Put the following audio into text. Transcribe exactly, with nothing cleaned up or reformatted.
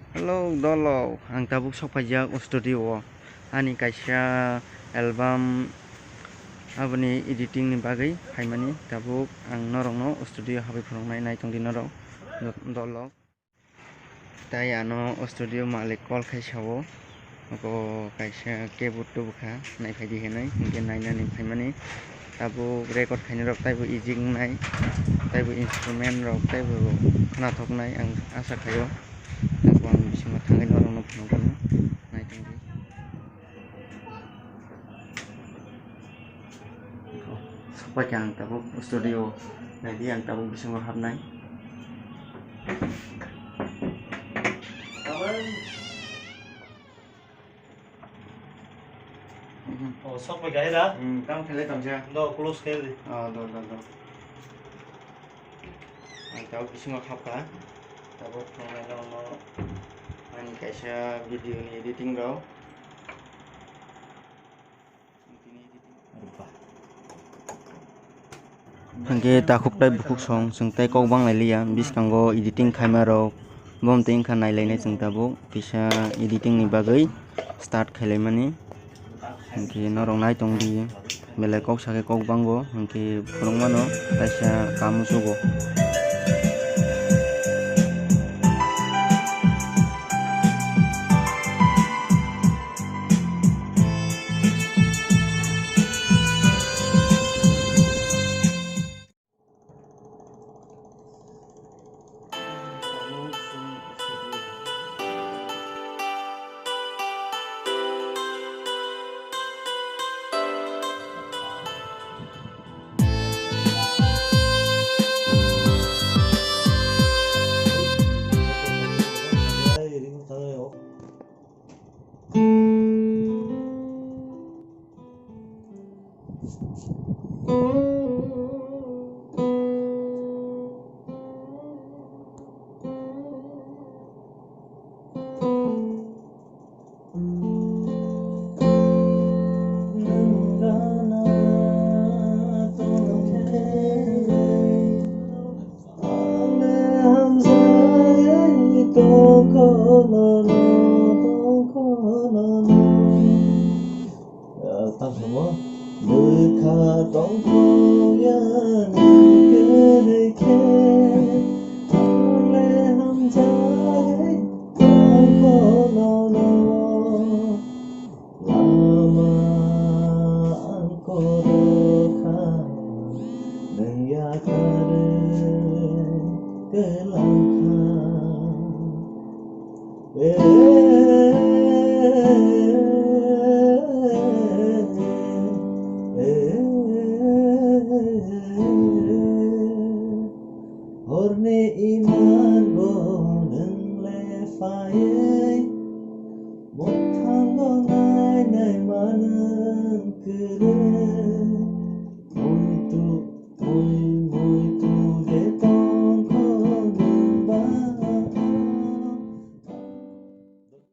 Hello dolo, ang tabuk sok paijak o studio o. Ani kaisa album aboni editing ni bagwi phaimani, tabuk ang norokno o studio habwi phunuknai, naitongdi norok do-, dolo. Tai ano o studio malik call khai sao, abo kaisa keyboard tubu kha, naiphaidi hinwi, hinkhe nainani phaimani. Tabuk record khainai rok taibo easy wngnai, taibo instrument rok taibo khnathoknai ang asa khaio. Tabuk ang bisingo thangwi norokno phunukgwno, naitongdi. Sokpai kha ang tabuk studio, naidi ang tabuk bisingo habnai. Oh, sokpai kha ira? Hmm, tamo khelai tongsa. Do, close khe di. Oh, do, do, do. Ang tabuk bisingo habkha. Tabuk thangnaino ani kaisa video ni editing rok. Hingke takhuk tai bukhuk song, chwng tai kok bang lai liya, biskango editing khaima rok, bom twi wngkha nai lainai chwng tabuk, kisa editing ni bagwi start khai lai mani. Hingke norok nai tong di, belai kok sakhe kok bango, hingke phunuk mano kaisa kamu sugo. Tamo bwkha tongthok ya nang kwrwi khe, ang le hamjagwi tongkha nono. Lama ang kodo kha, nwng yakarwi kwlang kha. Horni imango nwng le phaiwi, mwkhango nainai manwng kwrwi.